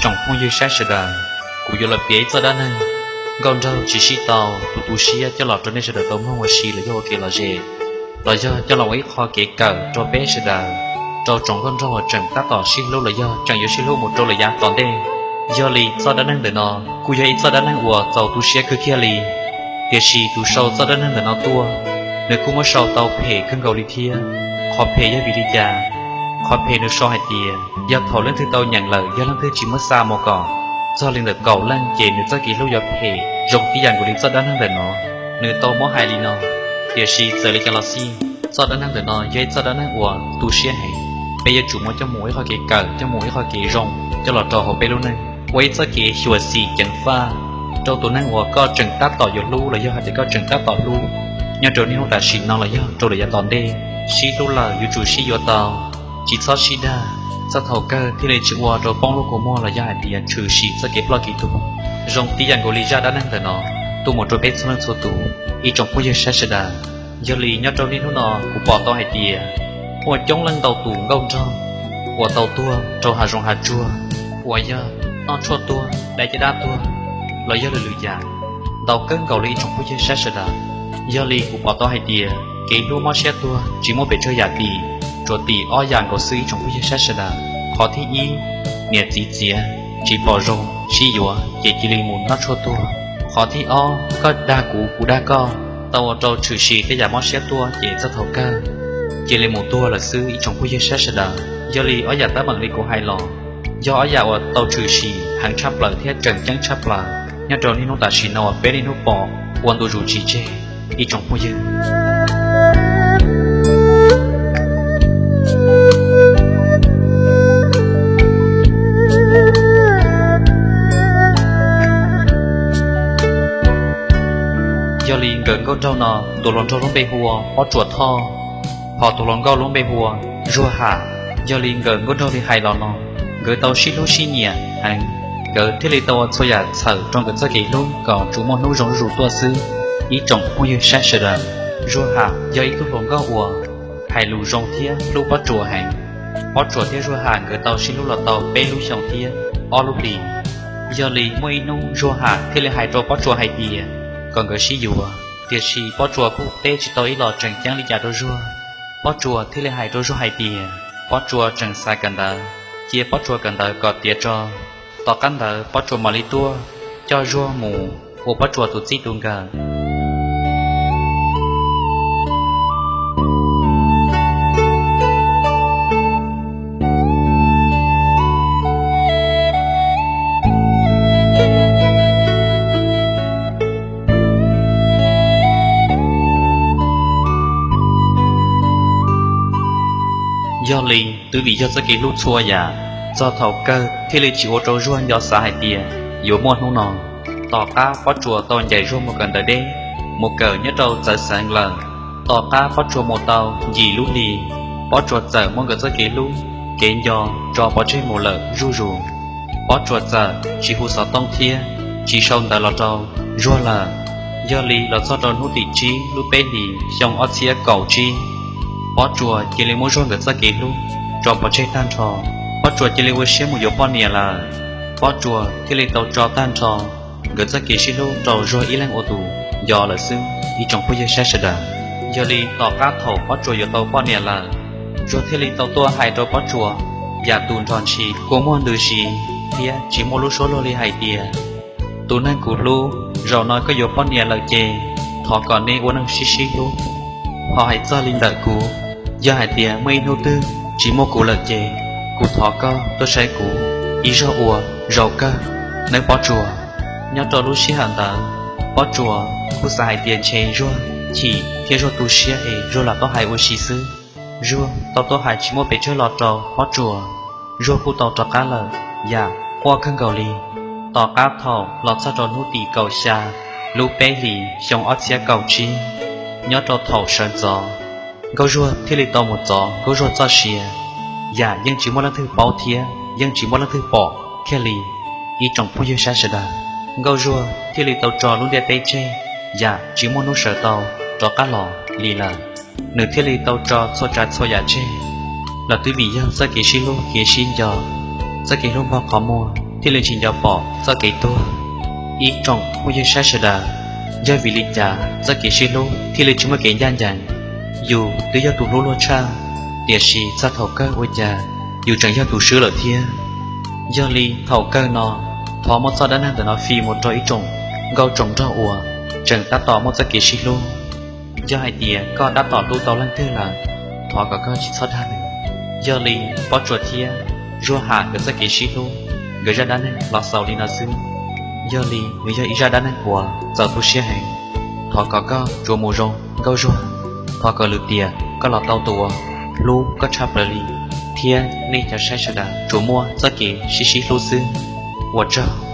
Tsoom phooj ywg saib sawv daws, kuv yuav los piav ib txoj dab neeg nkauj nraug tsis sib tau, tus tu siab coj los rau nej sawv daws tau mloog ua si los yog ua kev lom zem, los yog coj los ua ib qho kev kawm rau peb sawv daws, rau tsoom nkauj nraug uas tseem tab tom sib hlub los yog tseem yuav sib hlub mus rau lawm yav tom ntej. Yog li txoj dab neeg ntawm no kuj yog ib txoj dab neeg uas txaus tu siab kawg kiag li, tiam sis tus sau txoj dab neeg ntawm no tuaj, nws kuj muab sau tau phem kawg nkaus li thiab. Qhov phem yog vim li cas? Qhov phem nws sau hais tias yog thaum leej twg tau nyeem lawm yog leej twg tsis muab xa mus kom txog li ntawm kaum leej ces nws txoj kev hlub yuav phem zoo tib yam nkaus li txoj dab neeg ntawm no. Nws tau muab hais li no, tiam sis txawm li cas los xij, txoj dab neeg ntawm no yog ib txoj dab neeg uas tu siab heev. Peb yuav tsum muab coj mus ua ib qho kev kawm, coj mus ua ib qho kev zoo coj los rau hauv peb lub neej, ua ib txoj kev xyuam xim ceev faj rau tus neeg uas koj tseem tab tom yuav hlub los yog hais tias koj tseem tab tom hlub nyob rau niaj hnub tam sim no los yog rau lawm yav tom ntej. Sib hlub lawm yuav tsum sib yuav tau, tsis txhob sib dag, txog thaum kawg thiaj li tsis ua rau poob lub kua muag los yog hais tias tshwm sim txoj kev ploj kev tuag. Zoo tib yam nkaus li zaj dab neeg ntawm no tuaj mus rau peb txhua leej txhua tus, ib tsoom phooj ywg saib sawv daws. Yog li nyob rau niaj hnub no kuv pom tau hais tias muaj coob leej ntau tus nkauj nraug uas tau tuag rau hav zoov hav tsuag, uas yog noj tshuaj tuag, dai caj dab tuag, los yog lwm lwm yam, ntau kawg nkaus li ib tsoom phooj ywg saib sawv daws. Yog li kuv pom tau hais tias kev hlub mob siab tuag tsis muaj pes tsawg yam tim, tsuas tim ob yam nkaus xwb ib tsoom phooj ywg saib sawv daws. Qhov thib ib, niam txiv txiav tsis pom zoo sib yuav ces cia li mus noj tshuaj tuag. Qhov thib ob, koj dag kuv kuv dag koj, tau ua rau tshwm sim tej yam mob siab tuaj ces txog thaum kawg cia li mus tuag lawm xwb ib tsoom phooj ywg saib sawv daws. Yog li ob yam teeb meem li kuv hais los yog ob yam uas tau tshwm sim heev tshaj plaws thiab tseem ceeb tshaj plaws nyob rau niaj hnub tam sim no uas peb niaj hnub pom ua ntu zus tsis tseg ib tsoom phooj ywg. Yog li nkawm nkauj nraug no tus hluas nraug lub npe hu ua Pob Tsuas Thoj, hos tus hluas nkauj lub npe hu ua Zuag Ham. Yog li nkawm nkauj nraug li hais los no, nkawd tau sib hlub sib nyiam heev, nkawd thiaj li tau ua txhua yam txhawm rau nkawd txoj kev hlub kom tsuas muaj hnub zoo zuj zus tuaj xwb ib tsoom phooj ywg saib sawv daws. Zuag Ham yog ib tug hluas nkauj uas hais lus zoo thiab hlub Pob Tsuas heev. Pob Tsuas thiab Zuag Ham nkawd tau sib hlub los tau peb lub xyoos thiab ob lub hlis. Yog li muaj ib hnub Zuag Ham thiaj li hais rau Pob Tsuas hais tias kom nkawd sib yuav, tiam sis Pob Tsuas kuj teb tsis tau ib los tseem ceeb li cas rau Zuag. Pob Tsuas thiaj li hais rau Zuag hais tias Pob Tsuas tseem xav kawm ntawv, cia Pob Tsuas kawm ntawv kom tiav tso. Tom qab ntawd Pob Tsuas mam li tuaj coj Zuag mus ua Pob Tsuas tus txij tus nkawm. Yog li twb vim yog txoj kev hlub txhua yam, txog thaum kawg thiaj li tsis ua rau Zuag nco xav hais tias yuav muaj hnub no. Tom qab Pob Tsuas tau ncaim Zuag mus kawm ntawv deb, mus kawm nyob rau txawv xeev lawm. Tom qab Pob Tsuas mus tau yim lub hlis, Pob Tsuas txawm muab nkawd txoj kev hlub, kev nco tso pov tseg mus lawm zuj zus. Pob Tsuas txawm tsis hu xov tooj thiab tsis sau ntawv los rau Zuag lawm. Yog li los txog rau hnub tim tsib lub peb hlis xyoo ob txhiab kaum tsib, Pob Tsuas cia li muab Zuag nkawd txoj kev hlub tso pov tseg tag nrho. Pob Tsuas cia li ua siab mus yuav poj niam lawm. Pob Tsuas thiaj li tau tso tag nrho nkawd txoj kev sib hlub rau Zuag ib leeg ua tus nco lawm xwb ib tsoom phooj ywg saib sawv daws. Yog li tom qab thaum Pob Tsuas yuav tau poj niam lawm, Zuag thiaj li tau tuaj hais rau Pob Tsuas yam tus nrog ntshis kua muag ntws si thiab tsis muaj lub suab luag li hais tias, tus neeg kuv hlub, zaum no koj yuav poj niam lawm ces thov kom neb ua neej sib sib hlub. Ho hais txog li ntawm kuv, yog hais tias muaj ib hnub twg tsis muaj kuv lawm ces kuv thov koj tuaj saib kuv ib zaug ua zaum kawg nawb Pob Tsuas. Nyob rau lub sij hawm ntawd, Pob Tsuas kuj xav hais tias ntshe Zuag chim thiab Zuag tu siab es Zuag lam tuaj hais ua si xwb. Zuag tau tuaj hais tsis muaj pes tsawg los rau Pob Tsuas, Zuag kuj tau rov qab lawm yam quaj kawg nkaus li. Tom qab thaum los txog rau hnub tim kaum xya lub peb hlis xyoo ob txhiab kaum tsib, nyob rau thaum sawv ntxov, Nkauj Zuag thiaj li tau mus txov Nkauj Zuag txoj sia, yam yeej tsis muaj leej twg paub thiab yeej tsis muaj leej twg pom kiag li ib tsoom phooj ywg saib sawv daws. Nkauj Zuag thiaj li tau tso lub ntiaj teb tseg yam tsis muaj hnub sawv tau rov qab los li lawm. Nws thiaj li tau tso txhua tsav txhua yam tseg los twb vim yog txoj kev sib hlub kev sib nco, txoj kev hlub npog qhov muag. thiaj li tsis nco pom txoj kev tuag. Ib tsoom phooj ywg saib sawv daws, yog vim li cas txoj kev sib hlub thiaj li tsis muaj kev ncaj ncees? Yus twb yog tus hlub luag tshaj, tiam sis txog thaum kawg ua cas yus tseem yog tus swb lawm thiab. Yog li thaum kawg no, thov muab txoj dab neeg ntawm no fij mus rau ib tsoom nkauj tsoom nraug uas tseem tab tom muaj txoj kev sib hlub. Yog hais tias koj tab tom hlub tau leej twg lawm, thov kom koj tsis txhob dag nws. Yog li Pob Tsuas thiab Zuag Ham nkawd txoj kev sib hlub, nkawd zaj dab neeg los xaus li no xwb. Yog li nws yog ib zaj dab neeg uas txaus tu siab heev. Thov kom koj tsuas mus zoo nkauj Zuag. Thov kom lwm tiam koj los tau tus uas hlub koj tshaj plaws li, thiab nej cov saib sawv daws tsuas muaj txoj kev sib sib hlub xwb. Ua tsaug.